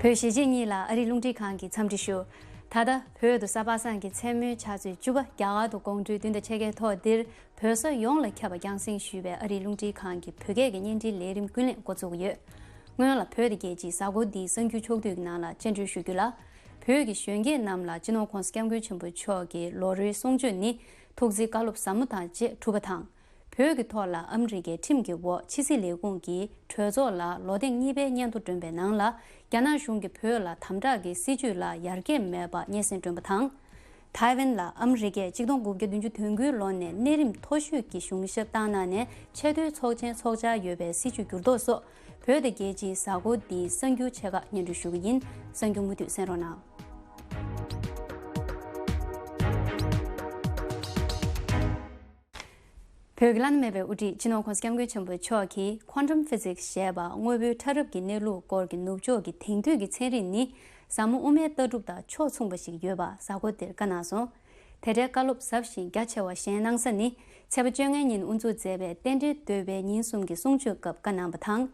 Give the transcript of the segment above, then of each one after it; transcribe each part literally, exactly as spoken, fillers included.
བོད་གཞིས་བྱེས་གཉིས་ལ་ཨ་རིའི་རླུང་འཕྲིན་ཁང་གིས་འཚམས་འདྲི་ཞུ། ད་ལྟ་བོད་དུ་གཟའ་པ་སངས་ཀྱི་མཚན་མོའི་ཆུ་ཚོད་བཅུ་པ། རྒྱ་གར་དུ་དགོང་དྲོའི་བདུན་དང་ཕྱེད་ཀའི་ཐོག་འདིར་བོད་ས་ཡོངས་ལ་ཁྱབ་པ་རྒྱང་སྲིང་ཞུས་པའི་ཨ་རིའི་རླུང་འཕྲིན་ཁང་གི་བོད་སྐད་ཀྱི་བརྙན་འཕྲིན་ལས་རིམ་ཀུན་གླེང་འགོ་འཛུགས་ཡོད། སྔོན་ལ་བོད་དང་རྒྱལ་སྤྱིའི་གཟའ་འཁོར་འདིའི་གསར་འགྱུར་ཕྱོགས་བསྡུས་ཀྱི་ནང་ལ་སྤྱན་འབུལ་ཞུ་རྒྱུ་ལ། བོད་ཀྱི་གཞོན་སྐྱེས་རྣམས་ལ་སྤྱི་ནོར་༸གོང་ས་༸སྐྱབས་མགོན་ཆེན་པོ་མཆོག་གི་ལོ་རེའི་གསུང་ཆོས་ནི་ཐུགས་བརྩེའི་བཀའ་སློབ་ཟབ་མོ་དང་བཅས་གྲུབ་པ་དང་། བོད་ཀྱི་ཐོག་ལ་ཨ་མི་རི་ཀའི་ཁྲིམས་ཀྱི་འོག་ཕྱི་སྲིད་ལས་ཁུངས་ཀྱིས་གྲོས་ཚོགས་ལ་ལོ་ཐེངས་གཉིས་པའི་སྙན་ཐོ་བསྒྲོན་པའི་ནང་ལ། རྒྱ་ནག་གཞུང་གིས་བོད་ལ་དམ་དྲག་གི་སྲིད་བྱུས་ལ་ཡར་རྒྱས་མེད་པ་སྙན་སེང་བསྒྲོན་པ་དང་། ཐའེ་ཝན་ལ་ཨ་མི་རི་ཀས་ཆིག་སྟོང་དགུ་བརྒྱ་བདུན་ཅུ་དོན་དགུའི་ལོ་ནས་གནས་རིམ་མཐོ་ཤོས་ཀྱི་གཞུང་ཞབས་བཏང་གནང་ནས་ཆེས་མཐོའི་ཚོགས་ཆེན་འཚོགས་འཆར་ཡོད་པའི་སྲིད་བྱུས་འགྱུར་ལྡོག་སོགས། བོད་དང་རྒྱལ་སྤྱིའི་གཟའ་འཁོར་འདིའི་གསར་འགྱུར་ཆེ་ཁག་སྙན་སྒྲོན་ཞུ་གི་ཡིན། གསར་འགྱུར་མུ་མཐུད་གསན་རོགས་གནང་། བོད་ཀྱི་བླ་ན་མེད་པའི་དབུ་ཁྲིད་སྤྱི་ནོར་༸གོང་ས་༸སྐྱབས་མགོན་ཆེན་པོ་མཆོག་གིས་Quantum Physics ཞེས་པ་དངོས་པོའི་ཕྲ་རབ་ཀྱི་གནས་ལུགས་སྐོར་གྱི་ནུབ་ཕྱོགས་ཀྱི་དེང་དུས་ཀྱི་ཚན་རིག་ནི་ཟབ་མོ་དབུ་མའི་ལྟ་གྲུབ་དང་ཕྱོགས་མཚུངས་པ་ཞིག་ཡོད་པ་གཟའ་འཁོར་འདིར་བཀའ་གནང་སོང་། དེ་འདྲའི་བཀའ་སློབ་ཟབ་ཞིང་རྒྱ་ཆེ་བ་བཞེངས་གནང་ས་ནི། ཚེས་པ་བཅོ་ལྔའི་ཉིན་དབུ་འཛུགས་མཛད་པའི་རྟེན་འབྲེལ་བསྟོད་པའི་ཉིན་གསུམ་གྱི་གསུང་ཆོས་སྐབས་བཀའ་གནང་བ་དང་།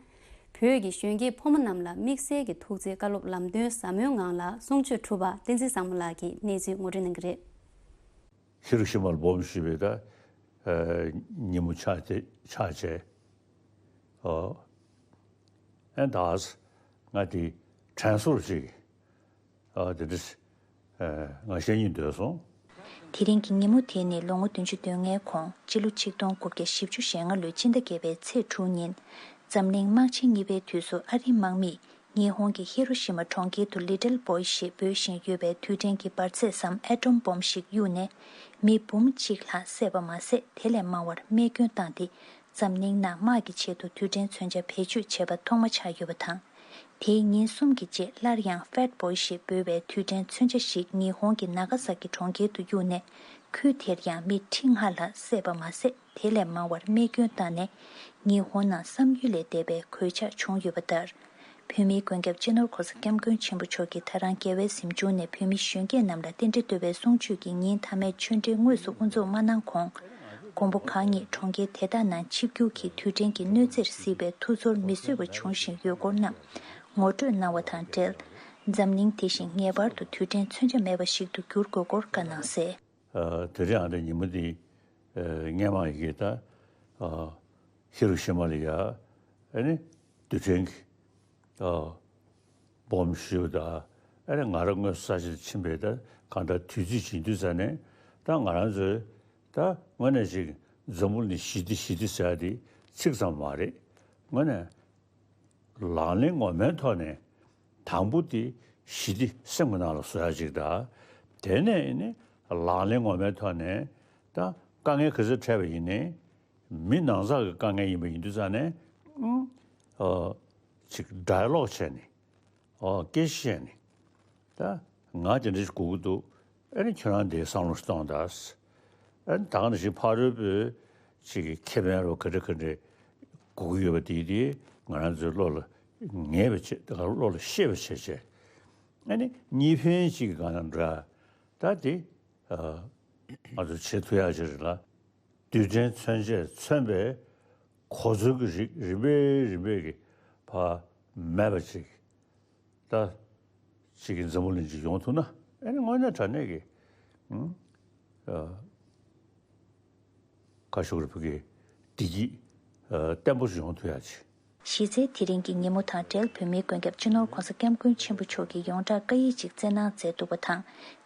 བོད་ཀྱི་གཞོན་སྐྱེས་ཕོ་མོ་རྣམས་ལ་དམིགས་བསལ་གྱི་ཐུགས་བརྩེའི་བཀའ་སློབ་ལམ་སྟོན་ཟབ་མོའི་ངང་ལ་གསུང་ཆོས་གྲུབ་པ་བསྟན་འཛིན་བཟང་མོ་ལགས་ཀྱིས་གནས་ཚུལ་ངོ་སྤྲོད་གནང་གི་རེད། ཧི་རོ་ཤི་མ་ལ་སྦོམ་ཞེས་པའི་ད་ཉིན་མོ་ཆགས་ཏེ་ཆགས་བྱས། ཨོ། ཨེ་ད་ང་དེ་དྲན་གསོ་ཅིག་ཨ་དེ་འདྲ་ང་བཤད་སྙིང་འདོད་སོང་། དེ་རིང་གི་ཉིན་མོ་དེ་ནི་ལོ་ངོ་བདུན་ཅུ་དོན་ལྔའི་གོང་སྤྱི་ལོ་ཆིག་སྟོང་དགུ་བརྒྱ་བཞི་བཅུ་ཞེ་ལྔ་ལོའི་སྤྱི་ཟླ་བརྒྱད་པའི་ཚེས་དྲུག་ཉིན། འཛམ་གླིང་དམག་ཆེན་གཉིས་པའི་དུས་སུ་ཨ་རིའི་དམག་མིས་ཉི་ཧོང་གི་ཧི་རོ་ཤི་མ་གྲོང་ཁྱེར་དུ་Little Boy ཞེས་འབོད་བཞིན་ཡོད་པའི་རྡུལ་ཕྲན་གྱི་འབར་རྫས་སམ་ཨེ་ཊོམ་སྦོམ་ཞིག་གཡུགས་ནས་མི་འབུམ་གཅིག་ལྷག་བསད་པ་མ་ཟད། དེ་ལས་མང་བར་རྨས་སྐྱོན་བཏང་སྟེ། འཛམ་གླིང་ནང་དམག་གི་ཆེད་དུ་རྡུལ་ཕྲན་མཚོན་ཆ་བེད་སྤྱོད་བྱས་པ་ཐོག་མ་ཆགས་ཡོད་པ་དང་། དེའི་ཉིན་གསུམ་གྱི་རྗེས་སླར་ཡང་Fat Boy ཞེས་འབོད་པའི་རྡུལ་ཕྲན་མཚོན་ཆ་ཞིག་ཉི་ཧོང་གི་ནཱ་ག་ས་ཀི་གྲོང་ཁྱེར་དུ་གཡུགས་ནས། ཁུལ་དེར་ཡང་མི་ཁྲི་ལྔ་ལྷག་བསད་པ་མ་ཟད། དེ་ལས་མང་བར་རྨས་སྐྱོན་བཏང་ནས། ཉི་ཧོང་ནང་བསམ་ཡུལ་ལས་འདས་པའི་གོད་ཆག་བྱུང་ཡོད་པ་ལྟར། བོད་མིའི་མགོན་སྐྱབས་སྤྱི་ནོར་༸གོང་ས་༸སྐྱབས་མགོན་ཆེན་པོ་མཆོག་གིས་ད་རང་རྒྱལ་བའི་གཟིམ་ཆུང་ནས་བོད་མི་གཞོན་སྐྱེས་རྣམས་ལ་རྟེན་འབྲེལ་བསྟོད་པའི་གསུང་ཆོས་ཀྱི་ཉིན་མཐའ་མའི་ཆོས་འབྲེལ་དངོས་སུ་དབུ་འཛུགས་མ་གནང་གོང་། མགོན་པོ་གང་ཉིད་གྲོང་ཁྱེར་དེ་དག་ནང་ཆིབས་བསྒྱུར་གྱིས་རྡུལ་ཕྲན་གྱི་གནོད་འཚེར་གཟིགས་པའི་ཐུགས་ཚོར་མི་བཟོད་པ་བྱུང་བཞིན་ཡོད་སྐོར་རྣམས་ངོ་སྤྲོད་གནང་བ་དང་འབྲེལ། འཛམ་གླིང་དེ་བཞིན་ངེས་པར་དུ་རྡུལ་ཕྲན་མཚོན་ཆ་མེད་པ་ཞིག་ཏུ་འགྱུར་དགོས་སྐོར་བཀའ་གནང་གསལ། ཨ་དེ་རིང་ཨ་ནི་ཉིན་མོ་འདི་ཨ་སྔོན་མ་ཡི་གེ་ད་ཨ་ཧི་རོ་ཤི་མ་ལ་ཡ་ཨ་ནི་རྡུལ་ཕྲན་གྱི་ཨ་སྦོམ་ཞིག་ད་ཨ་ནི་ང་རང་དངོས་སུ་ས་ཆ་ཕྱིན་པའི་ད་གང་ལྟར་དུས་ཚོད་ཇི་འདུག་ཟེར་ནས་ད་ང་རང་ཚོའི་ད་དངོས་གནས་ཅིག་འཛམ་བུ་གླིང་ཞི་བདེ་ཞི་བདེ་ཟེར་ཡ་དེ་ཚིག་ཙམ་མ་རེད། དངོས་གནས། ལག་ལེན་ངོ་མའི་ཐོག་ནས་དང་པོ་དེ་ཞི་བདེ་སེམས་ཀྱི་ནང་ལ་བཟོ་ཡ་ཅིག་དང་། དེ་ནས་ནི་ལག་ལེན་ངོ་མའི་ཐོག་ནས་ད་དཀའ་ངལ་ག་ཚོད་འཕྲད་པ་ཡིན་ནའི་མི་ནང་ཚགས་ཀྱི་དཀའ་ངལ་ཡིན་པ་ཡིན་དུས་ཙང་ནས་ཨ་ཅིག་ཌའི་ལོག་བྱས་ནས་ཨ་སྐད་ཆ་བཤད་ནས། ད་ང་དེ་འདྲ་ཞིག་དགོས་ཀྱི་འདུག་ཨ་ནི་ཁྱོད་རང་དེའི་བསམ་བློ་ཞིག་གཏོང་དང་། ཨ་ནི་ད་ག་ནང་བཞིན་ཕ་རོལ་པོའི་ཅིག་གི་ཁེ་ཕན་རོ་ག་འདྲ་ག་འདྲ་དགོས་ཀྱི་ཡོད་པ་དེ་དེ་ང་རང་ཚོའི་བློ་ལ་ངེས་པ་བྱེད། ད་ག་བློ་ལ་ཤེས་པ་བྱེད་བྱས། ཨ་ནི་གཉིས་ཕན་ཅིག་གི་སྒང་ལ་འགྲོ་ཡ་ད་དེ་ཨ་ང་ཚོ་བྱེད་ཐུབ་ཡ་ཅིག་རེད་ལ། རྡུལ་ཕྲན་མཚོན་ཆས་མཚོན་པའི་གོ་མཚོན་གྱི་རིགས་རིམ་པས་རིམ་པས་ཀྱི་ཕར་མེད་པ་ཅིག་ད་ཅིག་གི་འཛམ་བུ་གླིང་ཅིག་ཡོང་ཐུབ་ན་ཨ་ནི་དངོས་གནས་དྲང་གནས་ཀྱི་ཨུམ་ཨ་ཁ་ཤུགས་རེ་ཕུག་གི་བདེ་སྐྱིད་ཨ་བརྟན་པོ་ཞིག་ཡོང་ཐུབ་ཡ་ཅིག་གཞི་རྩའི་དེ་རིང་གི་ཉིན་མོ་དང་འབྲེལ་བོད་མིའི་མགོན་སྐྱབས་སྤྱི་ནོར་༸གོང་ས་༸སྐྱབས་མགོན་ཆེན་པོ་མཆོག་གིས་ཡོངས་གྲགས་བཀའ་ཡིག་ཅིག་བསྩལ་གནང་མཛད་འདུག་པ་དང་།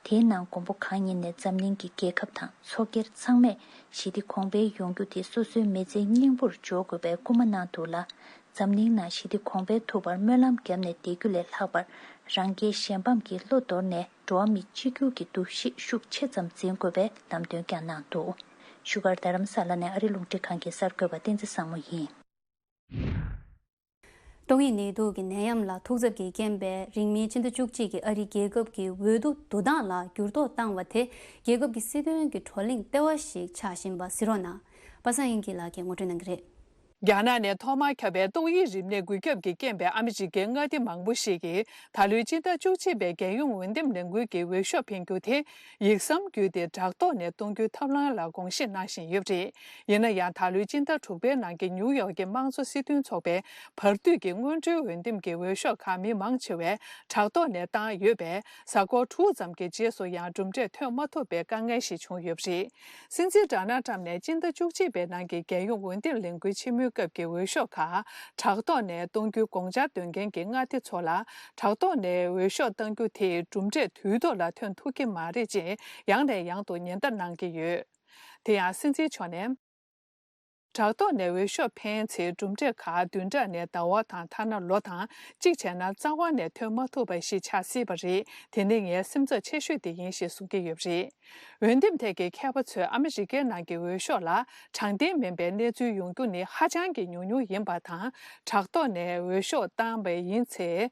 དེའི་ནང་མགོན་པོ་གང་ཉིད་ནས་འཛམ་གླིང་གི་རྒྱལ་ཁབ་དང་ཚོགས་སྒེར་ཚང་མས་ཞི་བདེ་གོང་འཕེལ་ཡོང་རྒྱུ་དེ་སོ་སོའི་མི་ཚེའི་སྙིང་པོར་འཇོག་དགོས་པའི་སྐུལ་མ་གནང་འདུག་ལ། འཛམ་གླིང་ནང་ཞི་བདེ་གོང་འཕེལ་ཐུབ་པར་སྨོན་ལམ་བརྒྱབ་ནས་བསྡད་རྒྱུ་ལས་ལྷག་པར། རང་རྒྱལ་གཞན་ཕམ་གྱི་བློ་དོར་ནས་འགྲོ་བ་མི་གཅིག་གྱུར་གྱི་འདུ་ཤེས་ཤུགས་ཆེ་ཙམ་འཛིན་དགོས་པའི་ལམ་སྟོན་ཀྱང་གནང་འདུག་བཞུགས་སྒར་རྡ་རམ་ས་ལ་ནས་ཨ་རིའི་རླུང་འཕྲིན་ཁང་གི་གསར་འགོད་པ་བསྟན་འཛིན་བཟང་མོ་ཡིན། ཏོག་དབྱིབས་ནད་དུག་གི་ནད་ཡམས་ལ་ཐུག་འཚབ་ཀྱི་རྐྱེན་པས་རིང་མིན་ཕྱི་ཟླ་བཅུ་གཅིག་གི་ཨ་རིའི་རྒྱལ་ཁབ་ཀྱི་འོས་བསྡུ་བསྡུ་སྟངས་ལ་འགྱུར་ལྡོག་བཏང་བ་དེ་རྒྱལ་ཁབ་ཀྱི་སྲིད་དོན་གྱི་བགྲོ་གླེང་ལྟེ་བ་ཞིག་ཆགས་བཞིན་པ་གཟིགས་རོགས་གནང་། པ་སངས་དབྱངས་སྐྱིད་ལགས་ཀྱིས་ངོ་སྤྲོད་གནང་གི་རེད། རྒྱ་ནག་ནས་ཐོག་མར་ཁྱབ་པའི་ཏོག་དབྱིབས་རིམས་ནད་འགོས་ཁྱབ་ཀྱི་རྐྱེན་པས་ཨ་མི་རི་ཀའི་མངའ་སྡེ་མང་པོ་ཞིག་གིས་ད་ལོའི་སྤྱི་ཟླ་བཅུ་གཅིག་པའི་རྒྱལ་ཡོངས་འོས་འདེམས་ལས་འགུལ་གྱི་འོས་ཤོག་འཕེན་རྒྱུ་དེ་ཡིག་ཟམ་བརྒྱུད་དེ་དྲ་ཐོག་ནས་གཏོང་རྒྱུའི་ཐབས་ལམ་ལ་དགོངས་བཞེས་གནང་བཞིན་ཡོད་པ་རེད། ཡིན་ན་ཡང་ད་ལོའི་སྤྱི་ཟླ་དྲུག་པའི་ནང་གི་ནིའུ་ཡོག་གི་དམངས་གཙོ་སྲིད་དོན་ཚོགས་པའི་བར་དུས་ཀྱི་སྔོན་འགྲོའི་འོས་འདེམས་ཀྱི་འོས་ཤོག་ཁག་མི་མང་ཆེ་བས་དྲ་ཐོག་ནས་བཏང་ཡོད་པས། གཟའ་འཁོར་དྲུག་ཙམ་གྱི་རྗེས་སུ་ཡང་གྲུབ་འབྲས་ཐོན་མ་ཐུབ་པའི་དཀའ་ངལ་ཞིག་བྱུང་ཡོད་པ་རེད། སྲིད་འཛིན་ཌོ་ནལ་ཊམ་ནས་སྤྱི་ཟླ་བཅུ་གཅིག་པའི་ནང་གི་རྒྱལ་ཡོངས་འོས་འདེམས་ལས་འགུལ་ཆེན་མོའི་སྐབས་ཀྱི་འོས་ཤོག་ཁག་དྲ་ཐོག་ནས་གཏོང་རྒྱུའི་དགོངས་འཆར་འདོན་མཁན་གྱི་མངའ་སྡེ་ཚོ་ལ་དྲ་ཐོག་ནས་འོས་ཤོག་གཏང་རྒྱུ་དེས་གྲུབ་འབྲས་དུས་ཐོག་ལ་ཐོན་ཐུབ་ཀྱི་མ་རེད་ཅེས་ཡང་ནས་ཡང་དུ་ཉེན་བརྡ་གནང་གི་ཡོད། དེ་ཡང་སྲིད་འཛིན་མཆོག་ནས། དྲ་ཐོག་ནས་འོས་ཤོག་འཕེན་ཚེ་གྲུབ་འབྲས་ཁག་བདུན་ཕྲག་ནས་ཟླ་བ་དང་ཐ་ན་ལོ་དང་གཅིག་བྱས་ན་རྩ་བ་ནས་ཐོན་མ་ཐུབ་པ་ཞིག་ཆགས་སྲིད་པ་རེད། དེ་ནི་ངའི་སེམས་འཚབ་ཆེ་ཤོས་དེ་ཡིན་ཞེས་གསུང་གི་ཡོད་པ་རེད། འོས་འདེམས་ཐད་ཀྱི་མཁས་པ་ཚོས་ཨ་མི་རི་ཀའི་ནང་གི་འོས་ཤོག་ལ་དྲང་བདེན་མིན་པའི་གནས་ཚུལ་ཡོང་རྒྱུ་ནི་ཧ་ཅང་གི་ཉུང་ཉུང་ཡིན་པ་དང་། དྲ་ཐོག་ནས་འོས་ཤོག་བཏང་བ་ཡིན་ཚེ།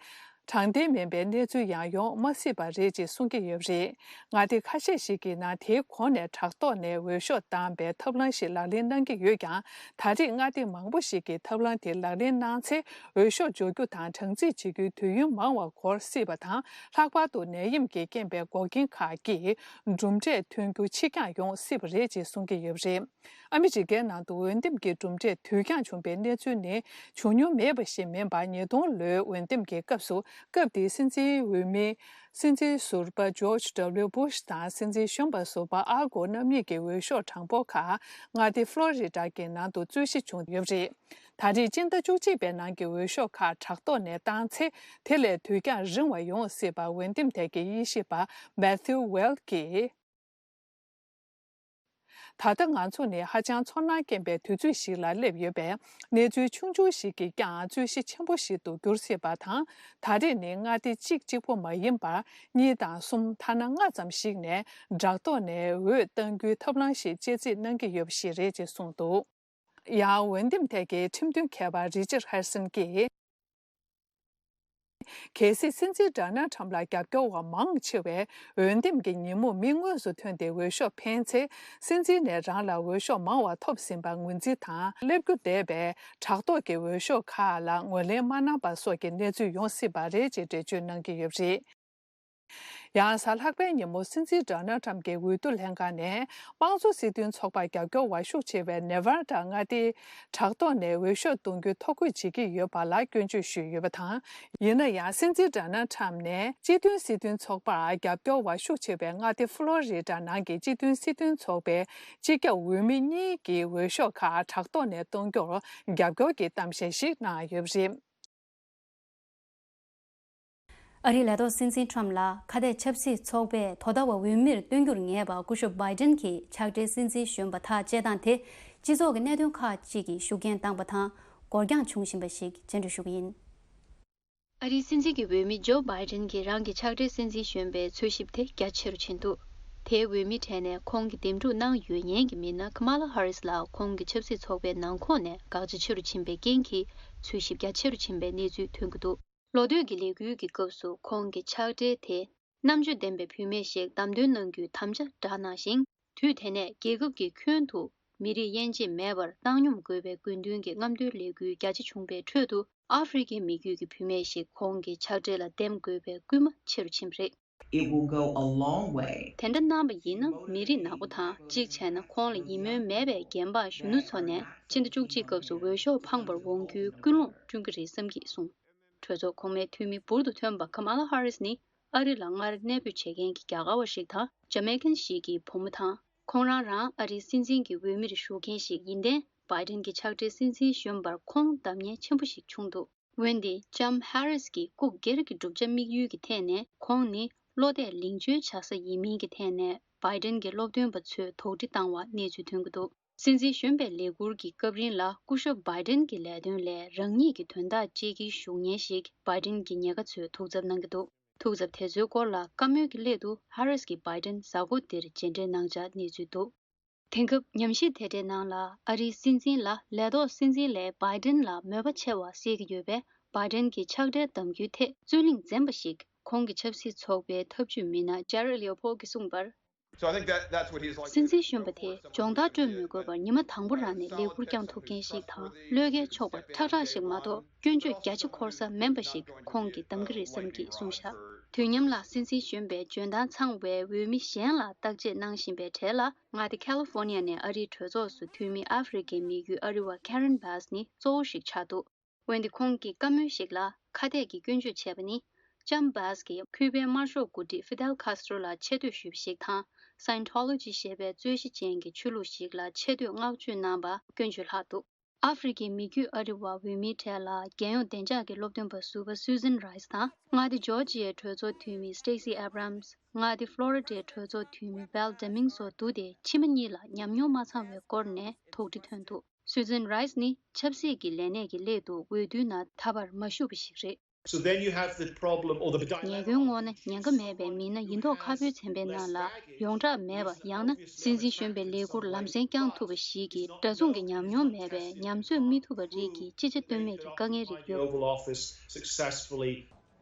དྲང་བདེན་མིན་པའི་གནས་ཚུལ་ཡང་ཡོང་མ་སྲིད་པ་རེད་ཅེས་གསུང་གི་ཡོད་པ་རེད། མངའ་སྡེ་ཁ་ཤས་ཤིག་གི་ནང་དེའི་གོང་ནས་དྲ་ཐོག་ནས་འོས་ཤོག་བཏང་བའི་ཐབས་ལམ་ཞིག་ལག་ལེན་གནང་གི་ཡོད་ཀྱང་། ད་རེས་མངའ་སྡེ་མང་པོ་ཞིག་གིས་ཐབས་ལམ་དེ་ལག་ལེན་གནང་ཚེ་འོས་ཤོག་འབྱོར་རྒྱུ་དང་གྲངས་རྩིས་བྱེད་རྒྱུའི་དུས་ཡུན་མང་བར་འགོར་སྲིད་པ་དང་། ལྷག་པར་དུ་ནད་ཡམས་ཀྱི་རྐྱེན་པས་འགོག་རྐྱེན་ཁག་གིས་གྲུབ་འབྲས་ཐོན་རྒྱུ་ཕྱིར་འགྱངས་ཡོང་སྲིད་པ་རེད་ཅེས་གསུང་གི་ཡོད་པ་རེད། ཨ་མི་རི་ཀའི་ནང་དུ་འོས་འདེམས་ཀྱི་གྲུབ་འབྲས་དུས་འགྱངས་བྱུང་བའི་གནས་ཚུལ་ནི་བྱུང་མྱོང་མེད་པ་ཞིག་མིན་པར། ཉིས་སྟོང་ལོའི་འོས་འདེམས་ཀྱི་སྐབས་སུ། སྐབས་དེའི་སྲིད་འཛིན་འོས་མི་སྲིད་འཛིན་ཟུར་པ་ཇོརྗ་ཌབ་ལིའུ་བྷུཤ་དང་སྲིད་འཛིན་གཞོན་པ་ཟུར་པ་ཨལ་གོར་རྣམ་གཉིས་ཀྱི་འོས་ཤོག་གྲངས་འབོར་ཁག་མངའ་སྡེ་ཕློ་རི་ཌ་གི་ནང་དུ་རྩོད་གཞི་བྱུང་ཡོད་པ་རེད། ད་རེས་སྤྱི་ཟླ་བཅུ་གཅིག་པའི་ནང་གི་འོས་ཤོག་ཁག་དྲ་ཐོག་ནས་བཏང་ཚེ། དེ་ལས་དུས་འགྱངས་རིང་བ་ཡོང་སྲིད་པ་འོས་འདེམས་ཐད་ཀྱི་དབྱེ་ཞིབ་པ་མེ་ཐིའུ་ཝེལ་གྱིས། ད་ལྟ་ང་ཚོ་ནི་ཧ་ཅང་ཚོར་སྣང་སྐྱེན་པའི་དུས་ཚོད་ཞིག་ལ་སླེབས་ཡོད་པས། གནས་ཚུལ་ཆུང་ཆུང་ཞིག་གིས་ཀྱང་རྩོད་གཞི་ཆེན་པོ་ཞིག་ཏུ་འགྱུར་སྲིད་པ་དང་། ད་རེས་ནི་མངའ་སྡེ་གཅིག་གཅིག་པོ་མ་ཡིན་པར། གཉིས་དང་གསུམ། ཐ་ན་ལྔ་ཙམ་ཞིག་ནས་དྲ་ཐོག་ནས་འོས་གཏང་རྒྱུའི་ཐབས་ལམ་ཞིག་དཔྱད་རྩིས་གནང་གི་ཡོད་པ་ཞིག་རེད་ཅེས་གསུངས་འདུག་ཡང་འོས་འདེམས་ཐད་ཀྱི་ཁྲིམས་དོན་མཁས་པ་རི་ཅར་ཧེ་རི་སན་གྱིས། གལ་སྲིད་སྲིད་འཛིན་ཌོ་ནལ་ཊམ་ལ་རྒྱབ་སྐྱོར་བ་མང་ཆེ་བས་འོས་འདེམས་ཀྱི་ཉིན་མོ་མི་དངོས་སུ་ཐོན་ཏེ་འོས་ཤོག་འཕེན་ཚེ། སྲིད་འཛིན་ནས་རང་ལ་འོས་ཤོག་མང་བ་ཐོབ་ཟིན་པར་ངོས་འཛིན་དང་། སླེབས་རྒྱུ་བསྡད་པའི་དྲ་ཐོག་གི་འོས་ཤོག་ཁག་ལ་ངོས་ལེན་མ་གནང་པ་སོགས་ཀྱི་གནས་ཚུལ་ཡོང་སྲིད་པ་རེད་ཅེས་འགྲེལ་བརྗོད་གནང་གི་ཡོད་པ་རེད། ཡང་གཟའ་ལྷག་པའི་ཉིན་མོ་སྲིད་འཛིན་ཌོ་ནལ་ཊམ་གྱི་འོས་བསྡུ་ལྷན་ཁང་ནས་དམངས་གཙོ་སྲིད་དོན་ཚོགས་པར་རྒྱབ་སྐྱོར་བ་ཤུགས་ཆེ་བའི་ནེ་ཝར་ཌ་མངའ་སྡེའི་དྲ་ཐོག་ནས་འོས་ཤོག་གཏོང་རྒྱུའི་ཐོ་འགོད་བྱེད་ཀྱི་ཡོད་པ་ལ་སྐྱོན་བརྗོད་ཞུས་ཡོད་པ་དང་། ཡིན་ན་ཡང་སྲིད་འཛིན་ཌོ་ནལ་ཊམ་ནས་སྤྱི་མཐུན་སྲིད་དོན་ཚོགས་པར་རྒྱབ་སྐྱོར་བ་ཤུགས་ཆེ་བའི་མངའ་སྡེ་ཕློ་རི་ཌ་ནང་གི་སྤྱི་མཐུན་སྲིད་དོན་ཚོགས་པའི་སྤྱི་ཁྱབ་འོས་མི་གཉིས་ཀྱི་འོས་ཤོག་ཁག་དྲ་ཐོག་ནས་གཏོང་རྒྱུར་རྒྱབ་སྐྱོར་གྱི་གཏམ་བཤད་ཞིག་གནང་ཡོད་པ་རེད། ཨ་རིའི་ལས་ཐོག་སྲིད་འཛིན་ཊམ་ལ་ཁ་གཏད་ཆབ་སྲིད་ཚོགས་པས་དོ་ཟླ་བ་འོས་མིར་བསྟེན་རྒྱུར་ངེས་པ་སྐུ་ཞབས་བྷའི་ཌེན་གྱིས་ཕྱག་སྦྲེལ་སྲིད་འཛིན་གཞོན་པ་ཐག་བཅད་སྟངས་དེ། སྤྱི་ཚོགས་ཀྱི་གནད་དོན་ཁག་ཅིག་གིས་ཤུགས་རྐྱེན་བཏང་པ་དང་འགོར་འགྱངས་བྱུང་བཞིན་པ་ཞིག་བཅར་འདྲི་ཞུ་གི་ཡིན། ཨ་རིའི་སྲིད་འཛིན་གྱི་འོས་མི་ཇོ་བྷའི་ཌེན་གྱིས་རང་གི་ཕྱག་སྦྲེལ་སྲིད་འཛིན་གཞོན་པའི་འཚོལ་ཞིབ་དེ་རྒྱ་ཆེ་རུ་ཕྱིན་འདུག་དེའི་འོས་མིའི་གྲས་ནས་ཁོང་གི་འདེམས་སྒྲུག་གནང་ཡོད་མཁན་གྱི་མི་སྣ་ཀ་མ་ལ་ཧ་རིས་ལ་ཁོང་གི་ཆབ་སྲིད་ཚོགས་པའི་ནང་ཁོངས་ནས་དགག་བྱ་ཆེ་རུ་ཕྱིན་པའི་རྐྱེན་གྱིས་འཚོལ་ཞིབ་རྒྱ་ཆེ་རུ་ཕྱིན་པའི་གནས་ཚུལ་ཐོན་གྱི་འདུག་ལོ་སྟོད་ཀྱི་ལས་འགུལ་གྱི་སྐབས་སུ་ཁོང་གི་ཕྱག་སྦྲེལ་དེ་རྣམ་དཔྱོད་ལྡན་པའི་བུད་མེད་ཞིག་བདམས་ཐོན་གནང་རྒྱུའི་དམ་བཅའ་བསྒྲགས་གནང་ཞིང་། དུས་དེ་ནས་རྒྱལ་ཁབ་ཀྱི་ཁྱོན་དུ་མི་རིགས་དབྱེ་འབྱེད་མེད་པར་བཏང་སྙོམས་དགོས་པའི་དགོས་འདུན་གྱི་རྔམ་སྟོན་ལས་འགུལ་རྒྱ་ཆེ་བྱུང་པའི་ཁྲོད་དུ། ཨ་ཧྥེ་རི་ཁའི་མི་རྒྱུད་ཀྱི་བུད་མེད་ཞིག་ཁོང་གི་ཕྱག་སྦྲེལ་ལ་འདེམས་དགོས་པའི་སྐུལ་མ་ཆེ་རུ་ཕྱིན་པ་རེད། It will go a long way. དེ་འདྲ་གནང་བ་ཡིན་ན། མི་རིགས་ནག་པོ་དང་། གཅིག་བྱས་ན་ཁོང་ལ་ཡིད་སྨོན་མེད་པའི་རྒན་པ་གཞོན་ནུ་ཚོ་ནས་ཕྱི་ཟླ་བཅུ་གཅིག་སྐབས་སུ་འོས་ཤོག་འཕངས་པར་འོང་རྒྱུའི་ཀུན་སློང་བསྐྲུན་གྱི་རེད་བསམ་གྱིས་གསུངས། གྲོས་ཚོགས་གོང་མའི་འཐུས་མི་འབུར་དུ་ཐོན་པ་ཀ་མ་ལ་ཧ་རིས་ནི་ཨ་རི་ལ་སྔར་གནས་སྤོས་བྱེད་མཁན་གྱི་རྒྱ་གར་བ་ཞིག་དང་། ཇ་མེ་ཀན་ཞིག་གི་བུ་མོ་དང་། ཁོང་རང་རང་ཨ་རིའི་སྲིད་འཛིན་གྱི་འོས་མིར་ཞུགས་མཁན་ཞིག་ཡིན་ཏེ། བྷའི་ཌེན་གྱི་ཕྱག་སྦྲེལ་སྲིད་འཛིན་གཞོན་པར་ཁོང་བདམས་ཉེན་ཆེན་པོ་ཞིག་བྱུང་འདུག་འོན་ཏེ་ལྕམ་ཧ་རིས་ཀྱིས་སྐུ་སྒེར་གྱི་གྲུབ་ཆ་དམིགས་ཡུལ་གྱི་ཐད་ནས། ཁོང་ནི་བློ་གཏད་ལིང་བཅོལ་བྱ་ས་ཡིན་མིན་གྱི་ཐད་ནས་བྷའི་ཌེན་གྱི་སློབ་སྟོན་པ་ཚོས་དོགས་འདྲི་བཏང་བ་གནས་ཚུལ་ཐོན་གྱི་འདུག་སྲིད་འཛིན་གཞོན་པའི་ལས་འཁུར་གྱི་སྐབས་རིང་ལ་སྐུ་ཞབས་བྷའི་ཌེན་གྱི་ལས་དོན་ལས་རང་ཉིད་ཀྱི་དོན་དག་གཅེས་འགིལ་ཞུགས་མཁན་ཞིག་བྷའི་ཌེན་གྱི་ཉེན་ཁ་ཚོས་ཐུགས་འཚབ་གནང་གི་འདུག་ཐུགས་འཚབ་དེ་ཚོའི་སྐོར་ལ་བཀའ་མོལ་གྱི་སླད་དུ་ཧ་རིས་ཀྱིས་བྷའི་ཌེན་གཟའ་འཁོར་འདིར་མཇལ་འཕྲད་གནང་འཆར་གནས་ཚུལ་འདུག་དེང་སྐབས་ཉམས་ཞིབ་དེ་འདྲའི་ནང་ལ་ཨ་རིའི་སྲིད་འཛིན་ལ་ལས་ཐོག་སྲིད་འཛིན་ལས་བྷའི་ཌེན་ལ་མོས་པ་ཆེ་བ་གསལ་གྱི་ཡོད་པས། བྷའི་ཌེན་གྱི་ཕྱག་སྦྲེལ་གདམ་རྒྱུའི་ཐད་རྩོད་གླེང་འཛེམ་པ་ཞིག་ཁོང་གི་ཆབ་སྲིད་ཚོགས་པའི་ཐབས་ཇུས་མི་སྣ་ཇེ་རེ་ལིའོ་ཕོལ་གྱིས་གསུངས་པར། So I think that that's what he's like. སྲིད་འཛིན་གཞོན་པ་དེས་སྦྱོང་བརྡར་སྤྲོད་མི་དགོས་པར་ཉི་མ་དང་པོ་རང་ནས་ལས་ཁུར་བསྐྱངས་ཐུབ་མཁན་ཞིག་དང་བློས་འགེལ་ཆོག་པ་ཁྲག་ཁྲག་ཞིག་མ་གཏོགས་སྐྱོན་བརྗོད་རྒྱ་ཆེ་འཁོར་ས་མིན་པ་ཞིག་ཁོང་གིས་གདམ་གྱི་རེད་བསམ་གྱིས་གསུངས་བཞག་དུས་མཉམ་ལ་སྲིད་འཛིན་གཞོན་པའི་འཇོན་ཐང་ཚང་བའི་འོས་མི་གཞན་ལ་བརྟག་དཔྱད་གནང་བཞིན་པའི་གྲས་ལ། མངའ་སྡེ་ཁ་ལི་ཧྥོ་ནི་ཡ་ནས་ཨ་རིའི་གྲོས་ཚོགས་སུ་འཐུས་མི་ཨ་ཧྥེ་རི་ཁའི་མི་རྒྱུད་ཨ་རི་བ་Karen Bass ནི་གཙོ་བོ་ཞིག་ཆགས་འདུག་འོན་ཏེ་ཁོང་གིས་བཀའ་མོལ་ཞིག་ལ་ཁ་གཏད་ཀྱིས་སྐྱོན་བརྗོད་བྱས་པ་ནི། ལྕམ་Bass གིས་ཁུ་པའི་དམར་ཤོག་འགོ་ཁྲིད་Fidel Castro ལ་ཆེ་བསྟོད་ཞུས་པ་ཞིག་དང་། Scientology ཞེས་པའི་རྩོད་གཞི་ཅན་གྱི་ཆོས་ལུགས་ཤིག་ལ་ཆེ་བསྟོད་བསྔགས་བརྗོད་གནང་བ་སྐྱོན་བརྗོད་ལྷག་འདུག་ཨ་ཧྥེ་རི་ཁའི་མི་རྒྱུད་ཨ་རི་བ་འོས་མིའི་གྲས་ལ་རྒྱལ་ཡོངས་བདེ་འཇགས་ཀྱི་སློབ་སྟོན་པ་ཟུར་པ་Susan Rice དང་། མངའ་སྡེ་ཇོར་ཇི་ཡའི་གྲོས་ཚོགས་འཐུས་མི་Stacey Abrams། མངའ་སྡེ་ཧྥ་ལོ་རི་ཌའི་གྲོས་ཚོགས་འཐུས་མི་Val Demings སོགས་འདུ་སྟེ་ཕྱི་མ་གཉིས་ལ་ཉམས་མྱོང་མ་ཚང་བའི་སྐོར་ནས་དོགས་འདྲི་ཐོན་འདུག Susan Rice ནི་ཆབ་སྲིད་ཀྱི་ལས་གནས་ཀྱི་སླད་དུ་འོས་བསྡུའི་ནང་ད་བར་མ་ཞུགས་པ་ཞིག་རེད། So then you have the problem or the dilemma. ཉེས་སྐྱོན་དངོས་ནི་ཉེན་ཁ་མེད་པའི་མི་སྣ་ཡིན་མདོག་ཁ་པོའི་ཚན་པའི་ནང་ལ་ཡོངས་གྲགས་མེད་པ། ཡང་ན་སྲིད་འཛིན་གཞོན་པའི་ལས་ཁུར་ལམ་སེང་བསྐྱངས་ཐུབ་པ་ཞིག་གིས་འདྲ་མཚུངས་ཀྱི་ཉམས་མྱོང་མེད་པའི་ཉམས་ཚོད་མི་ཐུབ་པ་རིགས་ཀྱི་ཅི་བྱ་གཏོལ་མེད་ཀྱི་དཀའ་ངལ་རིགས་The ཡོད། Oval Office successfully.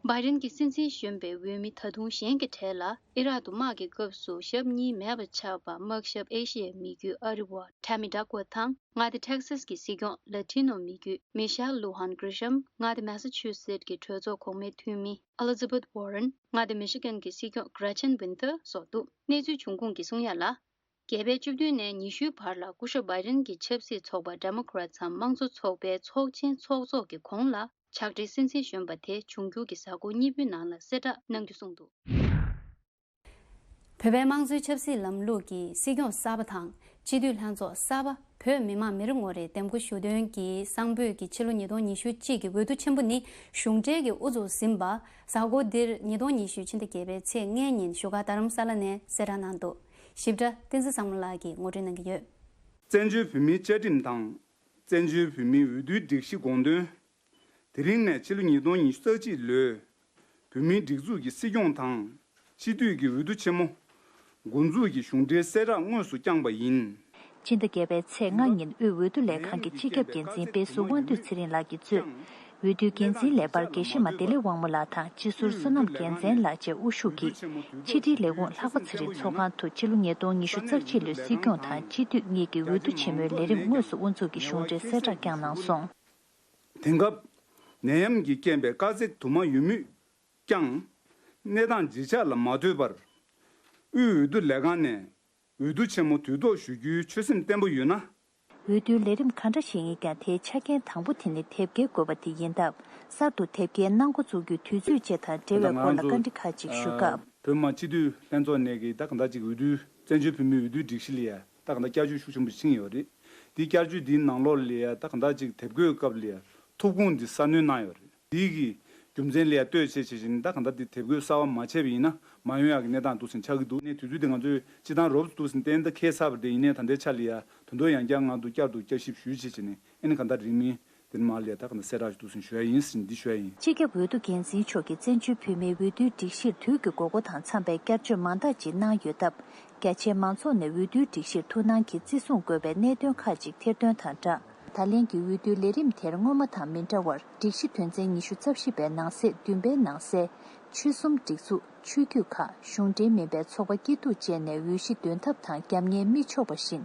བྷའི་ཌེན་གྱི་སྲིད་འཛིན་གཞོན་པའི་འོས་མི་ད་དུང་གཞན་གྱི་གྲས་ལ་ཨི་རག་ཏུ་དམག་གི་སྐབས་སུ་ཞབས་གཉིས་མེད་པ་ཆགས་པ་དམག་ཞབས་ཨེ་ཤི་ཡའི་མི་རྒྱུད་ཨ་རི་བ་Tammy Duckworth དང་། མངའ་སྡེ་Texas གྱི་སྲིད་སྐྱོང་Latino མི་རྒྱུད་Michelle Lujan Grisham། མངའ་སྡེ་Massachusetts གྱི་གྲོས་ཚོགས་གོང་མའི་འཐུས་མི་Elizabeth Warren། མངའ་སྡེ་Michigan གྱི་སྲིད་སྐྱོང་Gretchen Whitmer སོགས་འདུག་གནས་ཚུལ་འབྱུང་ཁུངས་ཀྱིས་གསུང་ཡ་ལ། རྒྱལ་པོའི་བཅུ་བདུན་ནས་ཉི་ཤུའི་བར་ལ་སྐུ་ཞབས་བྷའི་ཌེན་གྱི་ཆབ་སྲིད་ཚོགས་པ་Democrats འམ་དམངས་གཙོ་ཚོགས་པའི་ཚོགས་ཆེན་ཚོགས་གཙོ་གི་གོང་ལ་ཕྱག་སྦྲེལ་སྲིད་འཛིན་གཞོན་པ་དེ་འབྱུང་འགྱུར་གྱི་གཟའ་འཁོར་གཉིས་པོའི་ནང་ལ་གསལ་བསྒྲགས་གནང་རྒྱུ་གསུངས་འདུག་བོད་པའི་དམངས་གཙོའི་ཆབ་སྲིད་ལམ་ལུགས་ཀྱི་སྲིད་སྐྱོང་གསར་པ་དང་སྤྱི་འཐུས་ལྷན་ཚོགས་གསར་པ། བོད་མི་མང་མི་རེ་ངོ་རེས་འདེམས་བསྐོ་ཞུ་འདུན་གྱིས་གསང་ཕུད་ཀྱི་ཕྱི་ལོ་ཉིས་སྟོང་ཉི་ཤུ་གཅིག་གི་འོས་བསྡུ་ཆེན་པོ་ནི་གཞུང་འབྲེལ་གྱིས་དབུ་འཛུགས་ཟིན་པ། གཟའ་འཁོར་འདིར་ཉིས་སྟོང་ཉི་ཤུ་ཕྱི་ཟླ་བརྒྱད་པའི་ཚེས་ལྔའི་ཉིན་བཞུགས་སྒར་རྡ་རམ་ས་ལ་ནས་གསལ་བསྒྲགས་གནང་འདུག་ཞིབ་ཕྲ་བསྟན་འཛིན་བཟང་མོ་ལགས་ཀྱིས་ངོ་སྤྲོད་གནང་གི་ཡོད། བཙན་བྱོལ་བོད་མིའི་བཅའ་ཁྲིམས་དང་། བཙན་བྱོལ་བོད་མིའི་འོས་བསྡུའི་སྒྲིག་གཞི་དགོངས་དོན། དེ་རིང་ནས་ཕྱི་ལོ་ཉིས་སྟོང་ཉི་ཤུ་རྩ་གཅིག་ལོའི་བོད་མིའི་སྒྲིག་འཛུགས་ཀྱི་སྲིད་སྐྱོང་དང་། སྤྱི་འཐུས་ཀྱི་འོས་བསྡུ་ཆེན་མོ། འགོ་འཛུགས་ཀྱི་གཞུང་འབྲེལ་གསལ་བསྒྲགས་དངོས་སུ་བསྐྱངས་པ་ཡིན། ཕྱི་ཟླ་བརྒྱད་པའི་ཚེས་ལྔ་ཉིན་དབུས་འོས་བསྡུ་ལས་ཁང་གི་སྤྱི་ཁྱབ་འགན་འཛིན་དཔེ་ཟུར་དབང་འདུས་ཚེ་རིང་ལགས་ཀྱིས་གཙོས། འོས་བསྡུའི་འགན་འཛིན་ལས་འཕར་དགེ་བཤེས་མ་བདེ་ལེགས་དབང་མོ་ལགས་དང་སྤྱི་ཟུར་བསོད་ནམས་རྒྱལ་མཚན་ལགས་བཅས་དབུ་བཞུགས་ཀྱིས། ཕྱི་དྲིལ་ལས་ཁུངས་ལྷག་པ་ཚེ་རིང་ཚོགས་ཁང་དུ་ཕྱི་ལོ་ཉིས་སྟོང་ཉི་ཤུ་རྩ་གཅིག་ལོའི་སྲིད་སྐྱོང་དང་སྤྱི་འཐུས་གཉིས་ཀྱི་འོས་བསྡུ་ཆེན་མོའི་ལས་རིམ་དངོས་སུ་དབུ་འཛུགས་ཀྱིས་གཞུང་འབྲེལ་གསལ་བསྒྲགས་བསྐྱངས་གནང་སོང་། དེང་སྐབས། ནད་ཡམས་ཀྱི་རྐྱེན་པས་དཀའ་ཚེགས་དུ་མ་ཡོད་མུས་ཀྱང་། གནས་སྟངས་ཇེ་ཆག་ལ་མ་ལྟོས་པར། དབུས་འོས་བསྡུ་ལས་ཁང་ནས་འོས་བསྡུ་ཆེན་མོ་དུས་ཐོག་ཞུ་རྒྱུའི་ཆོད་སེམས་བརྟན་པོ་ཡོད་ན། འོས་བསྡུའི་ལས་རིམ་ག་འདྲ་ཞིག་ཡིན་ཀྱང་དེའི་ཆ་རྐྱེན་དང་པོ་དེ་ནི་དེབ་སྐྱེལ་དགོས་པ་དེ་ཡིན་སྟབས། གསར་དུ་དེབ་སྐྱེལ་གནང་འགོ་བཙུགས་རྒྱུའི་དུས་ཚོད་བཅས་དང་འབྲེལ་བའི་སྐོར་ལ་བཀའ་འདྲི་ཁག་ཅིག་ཞུ་སྐབས། བོད་མི་མང་སྤྱི་འཐུས་ལྷན་ཚོགས་ནས་ཀྱི་ད་གང་ལྟར་ཅིག་འོས་བསྡུའི་བཙན་བྱོལ་བོད་མིའི་འོས་བསྡུའི་སྒྲིག་གཞི་ལ་ཡ་ད་གང་ལྟར་བསྐྱར་བཅོས་ཤུགས་ཆེན་པོ་ཕྱིན་ཡོད་རེད། དེའི་བསྐྱར་བཅོས་འདིའི་ནང་ལོགས་ལ་ཡ་ད་གང་ལྟར་ཅིག་དེབ་འགོད་སྐབས་ལ་ཡ་ཐུགས་དགོངས་འདི་གསར་སྣོན་གནང་ཡོད་རེད། དེའི་གི་རྒྱུ་མཚན་ལ་ཡ་ལྟོས་བྱས་བྱས་བྱས་ནས་ད་གང་ལྟར་འདི་དེབ་འགོད་གསར་བ་མ་བྱས་པ་ཡིན་ན་མ་ཡོང་ཡག་གི་གནས་སྟངས་འདུག་ཟིན་ཆགས་ཀྱི་འདུག་ནས་དུས་ཚོད་འདི་ང་ཚོས་སྤྱི་བཏང་རོབ་ཏུ་འདུག་ཟིན་གཏན་ད་ཁེལ་ཚར་བ་རེད། ཡིན་ནའི་ད་ལྟའི་ཆ་ལ་ཡ་དོན་དུ་ཡང་བསྐྱར་ང་ཚོ་བསྐྱར་དུ་བསྐྱར་ཞིབ་ཞུས་བྱས་བྱས་ནས་ཨ་ནི་གང་ལྟར་རིང་མིན། དེ་མ་ལས་ད་ག་ན་གསལ་བསྒྲགས་ཤིག་འདུག་ཟིན་ཞུ་ཡ་ཡིན་ཟིན་འདི་ཞུ་ཡ་ཡིན། སྤྱི་ཁྱབ་འོས་བསྡུ་འགན་འཛིན་མཆོག་གིས་བཙན་བྱོལ་བོད་མིའི་འོས་བསྡུའི་སྒྲིག་གཞིར་དུས་ཀྱི་དགོས་མཁོ་དང་འཚམ་པའི་བསྐྱར་བཅོས་མང་དག་ཅིག་གནང་ཡོད་སྟབས། རྒྱ་ཆེའི་མང་ཚོགས་ནས་འོས་བསྡུའི་སྒྲིག་གཞིར་ཐུགས་སྣང་གིས་བརྩི་སྲུང་དགོས་པའི་གནད་དོན་ཁག་ཅིག་ཐེར་འདོན་དང་སྦྲགས། ད་ལན་གྱི་འོས་བསྡུའི་ལས་རིམ་དེར་སྔོན་མ་དང་མི་འདྲ་བར་སྒྲིག་གཞི་དོན་ཚན་ཉི་ཤུ་རྩ་བཞི་པའི་ནང་གསེས་བདུན་པའི་ནང་གསལ། ཆོལ་གསུམ་སྒྲིག་འཛུགས། ཆོས་བརྒྱུད་ཁག་གཞུང་འབྲེལ་མིན་པའི་ཚོགས་པ་སྐྱིད་སྡུག་བཅས་ནས་འོས་གཞི་འདོན་ཐབས་དང་རྒྱབ་གཉེར་མི་ཆོག་པ་བཞིན།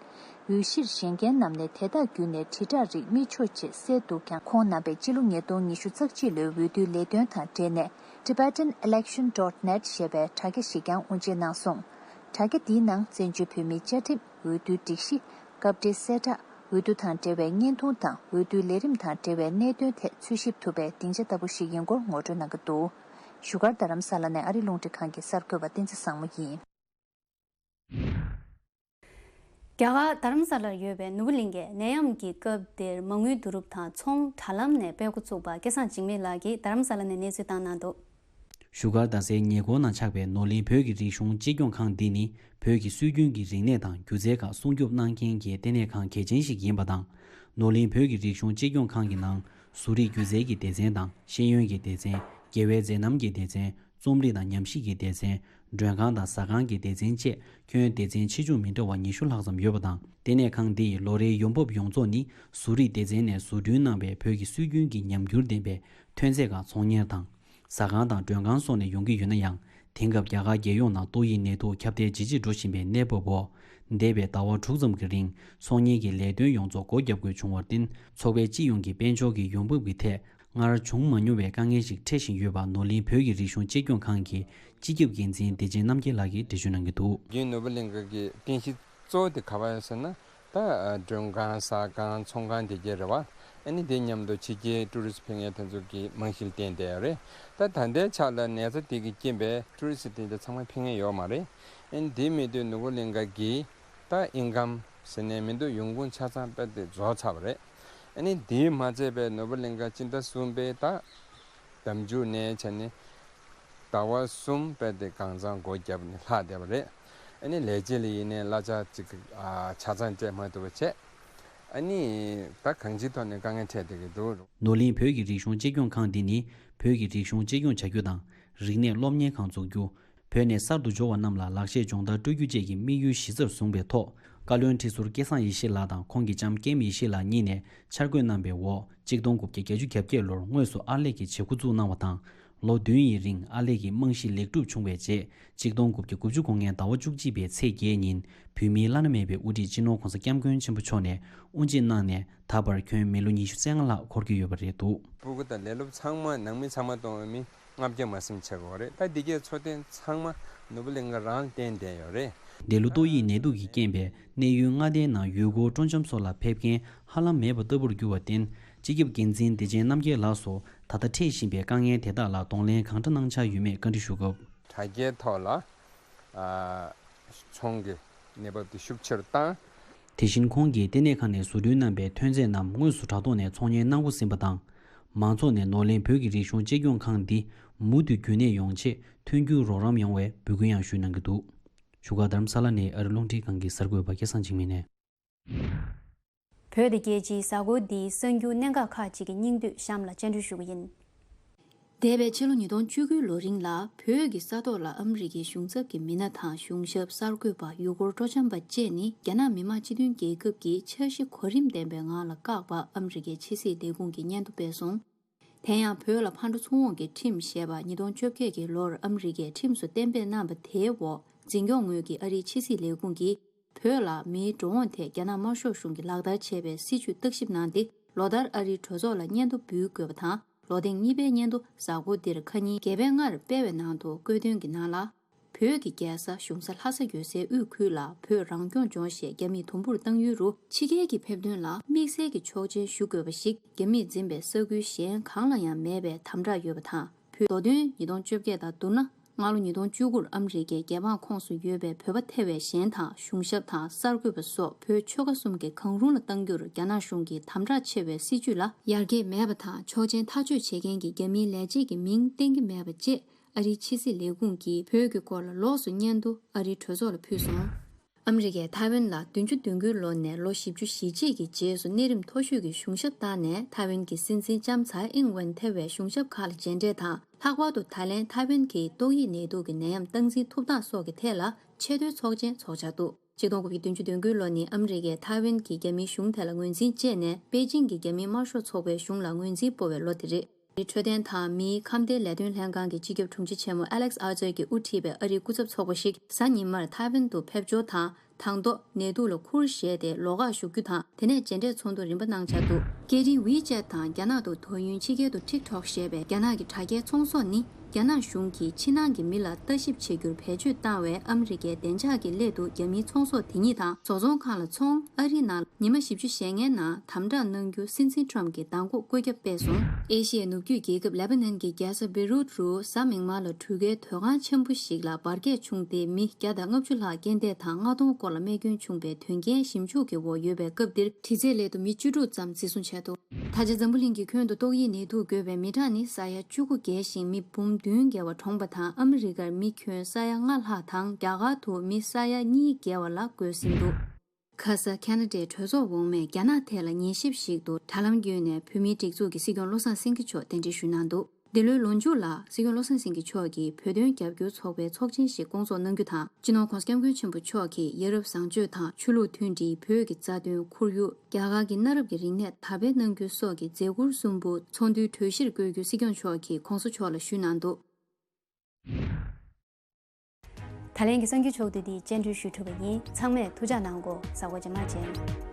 འོས་གཞིར་བཞེངས་མཁན་རྣམས་ནས་དེ་དག་བརྒྱུད་ནས་དྲིལ་བསྒྲགས་རིགས་མི་ཆོག་ཅེས་གསལ་འདུག་ཀྱང་ཁོང་རྣམ་པས་སྤྱི་ལོ་ཉིས་སྟོང་ཉི་ཤུ་རྩ་གཅིག་ལོའི་འོས་བསྡུའི་ལས་དོན་དང་འབྲེལ་ནས་Tibetan Election dot net ཞེས་པའི་དྲ་རྒྱ་ཞིག་ཀྱང་དབུ་འབྱེད་གནང་སོང་། དྲ་རྒྱ་འདིའི་ནང་བཙན་བྱོལ་བོད་མིའི་བཅའ་ཁྲིམས། འོས་བསྡུའི་སྒྲིག་གཞི། སྐབས་འབྲེལ་གསལ་བསྒྲགས། འོས་བསྡུ་དང་འབྲེལ་བའི་བརྙན་ཐུང་དང་འོས་བསྡུའི་ལས་རིམ་དང་འབྲེལ་བའི་གནད་དོན་ཐད་འཚོལ་ཞིབ་ཐུབ་པའི་སྡིངས་ཆ་ལྟ་བུ་ཞིག་ཡིན་སྐོར་ངོ་སྤྲོད་གནང་གི་འདུག་བཞུགས་སྒར་རྡ་རམ་ས་ལ་ནས་ཨ་རི་རླུང་འཕྲིན་ཁང་གི་གསར་འགོད་པ་བསྟན་འཛིན་བཟང་མོ་ཡིན། རྒྱ་གར་རྡ་རམ་ས་ལར་ཡོད་པའི་ནོར་བུ་གླིང་གའི་ནད་ཡམས་ཀྱི་སྐབས་དེར་མ་དངུལ་བསྡུ་རུབ་དང་ཚོང་དྲ་ལམ་ནས་སྤེལ་འགོ་བཙུགས་པ་སྐལ་བཟང་འཇིགས་མེད་ལགས་ཀྱིས་རྡ་རམ་ས་ལ་ནས་གནས་ཚུལ་བཏང་གནང་འདུག་བཞུགས་སྒར་རྡ་སའི་ཉེ་འཁོར་ནང་ཆགས་པའི་ནོར་གླིང་བོད་ཀྱི་རིག་གཞུང་གཅེས་སྐྱོང་ཁང་འདི་ནི་བོད་ཀྱི་སྲོལ་རྒྱུན་གྱི་རིག་གནས་དང་སྒྱུ་རྩལ་ཁག་སྲུང་སྐྱོབ་གནང་མཁན་གྱི་ལྟེ་གནས་ཁང་གལ་ཆེན་ཞིག་ཡིན་པ་དང་། ནོར་གླིང་བོད་ཀྱི་རིག་གཞུང་གཅེས་སྐྱོང་ཁང་གི་ནང་བཟོ་རིག་སྒྱུ་རྩལ་གྱི་སྡེ་ཚན་དང་ཤེས་ཡོན་གྱི་སྡེ་ཚན། རྒྱལ་བའི་མཛད་རྣམ་གྱི་སྡེ་ཚན། རྩོམ་རིག་དང་ཉམས་ཞིབ་ཀྱི་སྡེ་ཚན། མགྲོན་ཁང་དང་ཟ་ཁང་གི་སྡེ་ཚན་བཅས་ཁྱོན་སྡེ་ཚན་ཆེ་ཆུང་མི་འདྲ་བ་ཉི་ཤུ་ལྷག་ཙམ་ཡོད་པ་དང་། ལྟེ་གནས་ཁང་འདི་ཡི་ལོ་རེའི་ཡོང་འབབ་ཡོངས་རྫོགས་ནི་བཟོ་རིག་སྡེ་ཚན་ནས་བཟོ་སྐྲུན་གནང་བའི་བོད་ཀྱི་སྲོལ་རྒྱུན་གྱི་ཉམས་འགྱུར་ལྡན་པའི་ཐོན་རྫས་ཁག་ཚོང་གཉེར་དང་། ཟ་ཁང་དང་མགྲོན་ཁང་སོགས་ནས་ཡོང་གི་ཡོད་ན་ཡང་། དེང་སྐབས་རྒྱ་གར་རྒྱལ་ཡོངས་ནང་ཏོག་དབྱིབས་ནད་དུག་ཁྱབ་གདལ་ཇེ་ཆེར་འགྲོ་བཞིན་པའི་གནས་བབ་འོག་འདས་པའི་ཟླ་བ་དྲུག་ཙམ་གྱི་རིང་ཚོང་གཉེར་གྱི་ལས་དོན་ཡོངས་རྫོགས་སྒོ་བརྒྱབ་དགོས་བྱུང་བར་བརྟེན། ཚོགས་པའི་སྤྱི་ཡོངས་ཀྱི་དཔལ་འབྱོར་གྱི་ཡོང་འབབ་ཀྱི་ཐད་སྔར་བྱུང་མ་མྱོང་བའི་དཀའ་ངལ་ཞིག་འཕྲད་བཞིན་ཡོད་པ་ནོར་གླིང་བོད་ཀྱི་རིག་གཞུང་གཅེས་སྐྱོང་ཁང་གི་སྤྱི་ཁྱབ་འགན་འཛིན་བདེ་ཆེན་རྣམ་རྒྱལ་ལགས་ཀྱིས་འགྲེལ་བརྗོད་གནང་གི་འདུག་རྒན་ནོར་བུ་གླིང་ག་གི་རྟེན་གཞི་གཙོ་བོ་དེ་ག་པར་ཡོད་ཟེར་ན། ད་མགྲོན་ཁང་ཟ་ཁང་ཚོང་ཁང་དེ་གྱད་རེད་བ། ཨ་ནི་དེ་མཉམ་དུ་ཕྱི་རྒྱལ་ཊུ་རི་སི་ཕེབས་མཁན་དེ་ཚོ་གི་རྨང་གཞི་ལ་བརྟེན་བསྡད་ཡོད་རེད། ད་ད་ལྟའི་ཆ་ལ་ནད་ཚ་དེ་གི་རྐྱེན་པས་ཊུ་རི་སི་དེ་འདྲ་ཚང་མ་ཕེབས་མཁན་ཡོད་མ་རེད། ཨ་ནི་དེ་མེད་དུས་ནོར་བུ་གླིང་ག་གི་ད་ཨིན་ཀམ་ཟེར་ནས་མི་འདུག་ཡོང་ཁུངས་ཆ་ཚང་དཔེ་དེ་རྫོགས་ཚར་བ་རེད། ཨ་ནི་དེས་མ་ཚད་པའི་ནོར་བུ་གླིང་ག་སྤྱི་ཟླ་གསུམ་པའི་ད་ཟླ་མཇུག་ནས་བྱས་ནས་ཟླ་བ་གསུམ་དཔེ་དེ་གང་ཚང་སྒོ་བརྒྱབ་ནས་ལྷག་བསྡད་པ་རེད། ཨ་ནི་ལས་བྱེད་ལ་ཡིན་ནའི་གླ་ཆ་ཅིག་ཨ་ཆ་ཚང་སྤྲད་མ་ཐུབ་པ་བྱས། ཨ་ནི་ད་གང་ཅིའི་ཐོག་ནས་དཀའ་ངལ་འཕྲད་བསྡད་ཀྱི་འདུག་ནོར་གླིང་བོད་ཀྱི་རིག་གཞུང་གཅེས་སྐྱོང་ཁང་འདི་ནི་བོད་ཀྱི་རིག་གཞུང་གཅེས་སྐྱོང་བྱ་རྒྱུ་དང་། རིག་གནས་སློབ་གཉེར་ཁང་འཛུགས་རྒྱུ། བོད་ནས་གསར་དུ་འབྱོར་བ་རྣམས་ལ་ལག་ཤེས་སྦྱོང་བརྡར་སྤྲོད་རྒྱུ་བཅས་ཀྱི་དམིགས་ཡུལ་གཞི་རྩར་བཟུང་བའི་ཐོག་བཀའ་བློན་ཁྲི་ཟུར་སྐལ་བཟང་ཡེ་ཤེས་ལགས་དང་ཁོང་གི་ལྕམ་ཀེམ་ཡེ་ཤེས་ལགས་གཉིས་ནས་འཆར་འགོད་གནང་བའི་འོག་གཅིག་སྟོང་དགུ་བརྒྱ་བརྒྱད་ཅུ་གྱ་བརྒྱད་ལོར་དངོས་སུ་ཨར་ལས་ཀྱི་བྱེད་འགོ་བཙུགས་གནང་བ་དང་། ལོ་བདུན་ཡི་རིང་ཨར་ལས་ཀྱི་རྨང་གཞི་ལེགས་གྲུབ་བྱུང་བའི་རྗེས། གཅིག་སྟོང་དགུ་བརྒྱ་དགུ་བཅུ་གོ་ལྔའི་ཟླ་བ་བཅུ་གཅིག་པའི་ཚེས་བརྒྱད་ཉིན་བོད་མིའི་བླ་ན་མེད་པའི་དབུ་ཁྲིད་སྤྱི་ནོར་༧གོང་ས་༧སྐྱབས་མགོན་ཆེན་པོ་མཆོག་ནས་དབུ་འབྱེད་གནང་ནས་ད་བར་ཁྱོན་མི་ལོ་ཉི་ཤུ་རྩ་ལྔ་ལྷག་འཁོར་གྱི་ཡོད་པ་རེད་འདུག་སྤུ་གུ་དང་ལས་སློབ་ཚང་མ་ནང་མི་ཚང་མ་གཏོང་བའི་མི་ལྔ་བརྒྱ་མ་ཟིན་ཆགས་ཀྱི་ཡོད་རེད། ད་འདི་གའི་འཚོ་རྟེན་ཚང་མ་ནོར་བུ་གླིང་ག་རང་ལ་བརྟེན་བསྡད་ཡོད་རེད། འདི་ལོ་ཏོག་དབྱིབས་ནད་དུག་གིས་རྐྱེན་པས་གནས་ཡུལ་མངའ་སྡེའི་ནང་ཡུལ་སྐོར་སྤྲོ་འཆམ་སོགས་ལ་ཕེབས་མཁན་ཧ་ལམ་མེད་པ་ལྟ་བུར་གྱུར་བར་བརྟེན། སྤྱི་ཁྱབ་འགན་འཛིན་བདེ་ཆེན་རྣམ་རྒྱལ་ལགས་སུ་ད་ལྟ་འཕྲད་བཞིན་པའི་དཀའ་ངལ་དེ་དག་ལ་གདོང་ལེན་གང་འདྲ་གནང་འཆར་ཡོད་མེད་བཀའ་འདྲི་ཞུ་སྐབས། དྲ་རྒྱའི་ཐོག་ལ་ཨ་ཚོང་གི་གནས་བབ་དེ་ཤུགས་ཆེ་རུ་བཏང་། དེ་བཞིན་ཁོང་གིས་ལྟེ་གནས་ཁང་ནས་བཟོ་སྐྲུན་གནང་པའི་ཐོན་རྫས་རྣམས་དངོས་སུ་དྲ་ཐོག་ནས་ཚོང་གཉེར་གནང་དགོས་ཟིན་པ་དང་། མང་ཚོགས་ནས་ནོར་གླིང་བོད་ཀྱི་རིག་གཞུང་གཅེས་སྐྱོང་ཁང་འདི་མུ་མཐུད་རྒྱུན་གནས་ཡོང་ཆེད་མཐུན་འགྱུར་རོགས་རམ་ཡོང་བའི་འབོད་སྐུལ་ཡང་ཞུས་གནང་གི་འདུག་བཞུགས་སྒར་རྡ་རམ་ས་ལ་ནས་ཨ་རི་རླུང་འཕྲིན་ཁང་གི་གསར་འགོད་པ་སྐལ་བཟང་འཇིགས་མེད་ནས། བོད་དང་རྒྱལ་སྤྱིའི་གཟའ་འཁོར་འདིའི་གསར་འགྱུར་གནད་འགག་ཁག་ཅིག་གི་སྙིང་བསྡུས་གཤམ་ལ་སྤྱན་འབུལ་ཞུ་གི་ཡིན། འདས་པའི་ཕྱི་ལོ་ཉིས་སྟོང་བཅུ་དགུའི་ལོ་རིང་ལ་བོད་ཀྱི་ས་ཐོག་ལ་ཨ་མི་རི་ཀའི་གཞུང་ཚབ་ཀྱི་མི་སྣ་དང་གཞུང་ཞབས་གསར་འགོད་པ་ཡུལ་སྐོར་སྤྲོ་འཆམ་པ་བཅས་ནི་རྒྱ་ནག་མི་དམངས་སྤྱི་མཐུན་རྒྱལ་ཁབ་ཀྱི་འཆར་གཞི་གོ་རིམ་ལྡན་པའི་ངང་ལ་བཀག་པ་ཨ་མི་རི་ཀའི་ཕྱི་སྲིད་ལས་ཁུངས་ཀྱིས་སྙན་ཐོ་སྤེལ་སོང་། དེ་ཡང་བོད་ལ་ཕར་འགྲོ་ཚུར་འོང་གི་ཁྲིམས་ཞེས་པ་ཉིས་སྟོང་བཅོ་བརྒྱད་ཀྱི་ལོར་ཨ་མི་རི་ཀས་ཁྲིམས་སུ་གཏན་འབེབས་གནང་བ་དེའི་འོག་འཛིན་སྐྱོང་ངོས་ཀྱི་ཨ་རིའི་ཕྱི་སྲིད་ལས་ཁུངས་ཀྱིས་བོད་ལ་མིའི་འགྲོ་འོང་ཐད་རྒྱ་ནག་དམར་ཤོག་གཞུང་གིས་ལག་བསྟར་བྱས་པའི་སྲིད་བྱུས་བརྟག་ཞིབ་གནང་སྟེ། ལོ་ལྟར་ཨ་རིའི་གྲོས་ཚོགས་ལ་སྙན་ཐོ་འབུལ་དགོས་པ་དང་། ལོ་ཐེངས་གཉིས་པའི་སྙན་ཐོ་གཟའ་འཁོར་འདིར་ཁ་ཉིན་རྒྱལ་པོའི་མངའ་རུ་སྤེལ་བའི་ནང་དུ་བཀོད་དོན་གྱི་ནང་ལ། བོད་ཀྱི་རྒྱལ་ས་གཞུང་ས་ལྷ་ས་ཡོད་སའི་དབུས་ཁུལ་ལ་བོད་རང་སྐྱོང་ལྗོངས་ཞེས་རྒྱ་མིས་དུམ་བུར་བཏང་ཡུལ་རུ། ཕྱི་རྒྱལ་གྱི་ཕེབས་དོན་ལ་དམིགས་བསལ་གྱི་ཆོག་མཆན་ཞུ་དགོས་པ་ཞིག་རྒྱ་མིས་འཛིན་པའི་ས་ཁུལ་གཞན་གང་ལ་ཡང་མེད་པའི་དམ་དྲག་ཡོད་པ་དང་། བོད་དོ་དོན་ཉིས་སྟོང་བཅོ་བརྒྱད་དང་བསྡུར་ན། སྔ་ལོ་ཉིས་སྟོང་བཅུ་དགུར་ཨ་མི་རི་ཀའི་རྒྱལ་འབངས་ཁོངས་སུ་ཡོད་པའི་བོད་པ་ཐེ་བའི་གཞན་དང་གཞུང་ཞབས་དང་གསར་འགོད་པ་སོགས་བོད་ཆོལ་ཁ་གསུམ་གྱི་གང་རུང་ལ་གཏང་རྒྱུར་རྒྱ་ནག་གཞུང་གིས་དམ་དྲག་ཆེ་བའི་སྲིད་བྱུས་ལ་ཡར་རྒྱས་མེད་པ་དང་ཆོག་མཆན་ཐག་གཅོད་བྱེད་མཁན་གྱི་རྒྱ་མིའི་ལས་བྱེད་ཀྱི་མིང་བསྟན་གྱི་མེད་པ་བཅས་ཨ་རིའི་ཕྱི་སྲིད་ལས་ཁུངས་ཀྱིས་བོད་ཀྱི་སྐོར་ལ་ལོགས་སུ་སྙན་ཐོ་ཨ་རིའི་གྲོས་ཚོགས་ལ་ཕུལ་སོང་། ཨ་མི་རི་ཀས་ཐའེ་ཝན་ལ་བདུན་ཅུ་དོན་དགུའི་ལོ་ནས་ལོ་བཞི་བཅུ་ཞེ་གཅིག་གི་རྗེས་སུ་གནས་རིམ་མཐོ་ཤོས་ཀྱི་གཞུང་ཞབས་བཏང་ནས་ཐའེ་ཝན་གྱི་སྲིད་འཛིན་ལྕམ་ཚའེ་ཨིང་ཝེན་ཐེ་བའི་གཞུང་ཞབས་ཁག་ལ་མཇལ་འཕྲད་དང་། ལྷག་པར་དུ་ད་ལན་ཐའེ་ཝན་གྱི་ཏོག་དབྱིབས་ནད་དུག་གི་ནད་ཡམས་སྟངས་འཛིན་ཐུབ་སྟངས་སོགས་ཀྱི་ཐད་ལ་ཆེས་མཐོའི་ཚོགས་ཆེན་ཚོགས་འཆར་འདུག་ཆིག་སྟོང་དགུ་བརྒྱ་བདུན་ཅུ་དོན་དགུའི་ལོ་ནི་ཨ་མི་རི་ཀས་ཐའེ་ཝན་གྱི་རྒྱ་མིའི་གཞུང་དེ་ལ་ངོས་འཛིན་བཅས་ནས་པེ་ཅིང་གི་རྒྱ་མིའི་དམར་ཤོག་ཚོགས་པའི་གཞུང་ལ་ངོས་འཛིན་སྤོ་བའི་ལོ་དེ་རེད། འཕྲོད་བསྟེན་དང་མིའི་ཁམས་བདེའི་ལས་དོན་ལྷན་ཁང་གི་སྤྱི་ཁྱབ་དྲུང་ཆེ་ཆེན་མོ་ཨ་ལེགས་ཨར་ཙེར་གྱིས་དབུ་ཁྲིད་པའི་ཨ་རིའི་སྐུ་ཚབ་ཚོགས་པ་ཞིག་གཟའ་ཉི་མར་ཐའེ་ཝན་དུ་ཕེབས་འབྱོར་དང་། དང་ཐོག་ནད་དུག་ལ་ཁུར་བཞེས་ཏེ་ལོགས་ཀ་ཞུགས་རྒྱུ་དང་། དེ་ནས་མཇལ་འཕྲད་ཚོགས་འདུ་རིམ་པ་གནང་འཆར་འདུག་སྐད་འཕྲིན་ཝི་ཅེད་དང་རྒྱ་ནག་ཏུ་དོ་ཡོན་ཕྱི་རྒྱལ་དུ་ཊིག་ཊོག་ཞེས་པའི་རྒྱ་ནག་གི་དྲ་རྒྱའི་ཚོང་ཟོག་ནི། རྒྱ་ནག་གཞུང་གིས་ཕྱི་ནང་གི་མི་ལ་ལྟ་ཞིབ་བྱེད་རྒྱུར་བེད་སྤྱོད་བཏང་བའི་ཨ་མི་རི་ཀའི་བདེ་འཇགས་ཀྱི་སླད་དུ་རྒྱ་མིའི་ཚོང་ཟོག་དེ་ཉིད་དང་བཟོ་ཚོང་ཁང་ལ་ཚོང་ཨ་རིའི་ནང་ཉི་མ་བཞི་བཅུ་ཞེ་ལྔའི་ནང་དམ་དྲག་གནང་རྒྱུ་སྲིད་འཛིན་ཊམ་གྱིས་གདམ་འགོག་བཀོད་ཁྱབ་སྤེལ་སོང་། ཨེ་ཤི་ཡའི་ནུབ་རྒྱུད་རྒྱལ་ཁབ་ལེ་པ་ནན་གྱི་རྒྱལ་ས་བེ་རུད་རུ་གཟའ་མིག་དམར་ལ་གྲུ་ཁའི་སྡོད་ཁང་ཆེན་པོ་ཞིག་ལ་འབར་གས་བྱུང་སྟེ་མི་བརྒྱ་དང་ལྔ་བཅུ་ལྷག་རྐྱེན་འདས་དང་ལྔ་སྟོང་སྐོར་ལ་རྨས་སྐྱོན་བྱུང་བའི་དོན་རྐྱེན་ཞིབ་འཇུག་གི་འོག་ཡོད་པའི་སྐབས་འདིར་དྲི་རྩད་སླད་དུ་མི་བཅུ་དྲུག་ཙམ་འཛིན་བཟུང་བྱས་འདུག་ད་ཆ་འཛམ་བུ་གླིང་གི་ཁྱོན་དུ་ཏོག་དབྱིབས་ནད་དུག་འགོས་པའི་མི་གྲངས་ནི་ས་ཡ་བཅུ་དགུ་བརྒལ་ཞིང་མི་འབུམ་བདུན་བརྒལ་བ་གྲོངས་པ་དང་ཨ་མི་རི་ཀར་མི་ཁྱོན་ས་ཡ་ལྔ་ལྷག་དང་རྒྱ་གར་དུ་མི་ས་ཡ་གཉིས་བརྒལ་བ་ལ་འགོས་ཟིན་འདུག་ཁ་ས་ཁ་ན་ཌའི་གྲོས་ཚོགས་འོག་མས་རྒྱ་ནག་ཐད་ལ་ཉན་ཞིབ་ཞིག་ཏུ་དྲ་ལམ་བརྒྱུད་ནས་བོད་མིའི་སྒྲིག་འཛུགས་ཀྱི་སྲིད་སྐྱོང་བློ་བཟང་སེང་གེ་མཆོག་གདན་འདྲེན་ཞུས་གནང་འདུག་འདི་ལོའི་ལོ་མཇུག་ལ་སྲིད་སྐྱོང་བློ་བཟང་སེང་གེ་མཆོག་གིས་བོད་དོན་རྒྱབ་སྐྱོར་ཚོགས་པའི་ཚོགས་ཆེན་ཞིག་བསྐོང་ཚོགས་གནང་རྒྱུ་དང་། སྤྱི་ནོར་༧གོང་ས་༧སྐྱབས་མགོན་ཆེན་པོ་མཆོག་གིས་ཡ་རབས་བཟང་སྤྱོད་དང་ཆོས་ལུགས་མཐུན་སྒྲིལ། བོད་ཀྱི་རྩ་དོན། ཁོར་ཡུག་རྒྱ་གར་གྱི་གནའ་རབས་ཀྱི་རིག་གནས་དར་སྤེལ་གནང་རྒྱུ་སོགས་ཀྱི་མཛད་ཁུར་གསུམ་པོ་ཚོགས་འདུའི་གྲོས་གཞིར་བཀོད་རྒྱུ་སྲིད་སྐྱོང་མཆོག་གིས་༧གོང་ས་མཆོག་ལ་ཞུས་གནང་འདུག་ད་ལན་གྱི་གསར་འགྱུར་ཕྱོགས་བསྡུས་འདི་སྤྱན་འབུལ་ཞུ་གྲུབ་པ་ཡིན། ཚང་མས་ཐུགས་ཅག་གནང་གོ། གཟའ་འཁོར་རྗེས་མ་མཇལ།